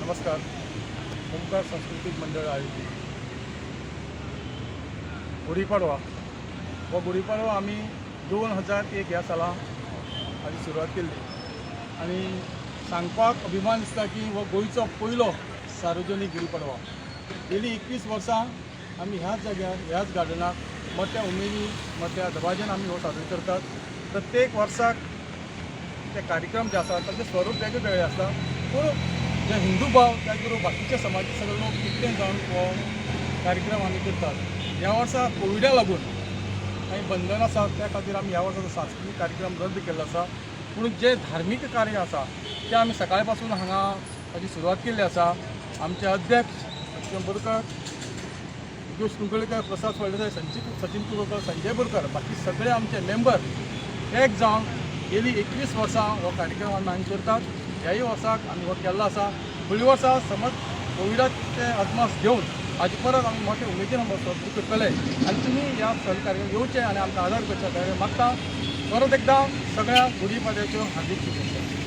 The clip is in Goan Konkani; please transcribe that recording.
नमस्कार. ओंकार सांस्कृतीक मंडळ आयोजीत गुढीपाडवा. हो गुढीपाडवा आमी 2001 ह्या साला हाजी सुरवात केल्ली आनी सांगपाक अभिमान दिसता की हो गोंयचो पयलो सार्वजनीक गुढीपाडवा. गेली 21 वर्सां आमी ह्याच जाग्यार, ह्याच गार्डनाक मोठ्या उमेदी, मोठ्या दबाज्यान आमी हो साजरो करतात. प्रत्येक वर्साक ते कार्यक्रम जे आसा ताचें स्वरूप वेगळे वेगळें आसता, पूण जे हिंदू भाव, त्याच बरोबर बाकीचे समाजाचे सगळे लोक एकठांय जावन हो कार्यक्रम आमी करतात. ह्या वर्सा कोविडा लागून काही बंधन आसा, त्या खातीर आमी ह्या वर्सा सांस्कृतीक कार्यक्रम रद्द केल्लो आसा. पूण जे धार्मीक कार्य आसा तें आमी सकाळे पासून हांगा ताची सुरवात केल्ली आसा. आमचे अध्यक्ष लक्ष्मण बोरकर, योगेश कुंकळीकर, प्रसाद फळदेसाय, संचित सचिन कुंकळकर, संजय बोरकर, बाकी सगळे आमचे मेंबर एक जावन गेली 21 वर्सां हो कार्यक्रम आमी हांगा करतात. ह्याय वर्साक आमी हो केल्लो आसा. फुडल्या वर्सा समज कोविडाचे अदमास घेवन हाजे परत आमी मोठे उमेदीन सुरू करतले आनी तुमी ह्या सगळे कार्यक्रम येवचे आनी आमकां आदार करचे मागता. परत एकदां सगळ्या गुढी पाडव्याच्यो हार्दीक शुभेच्छा.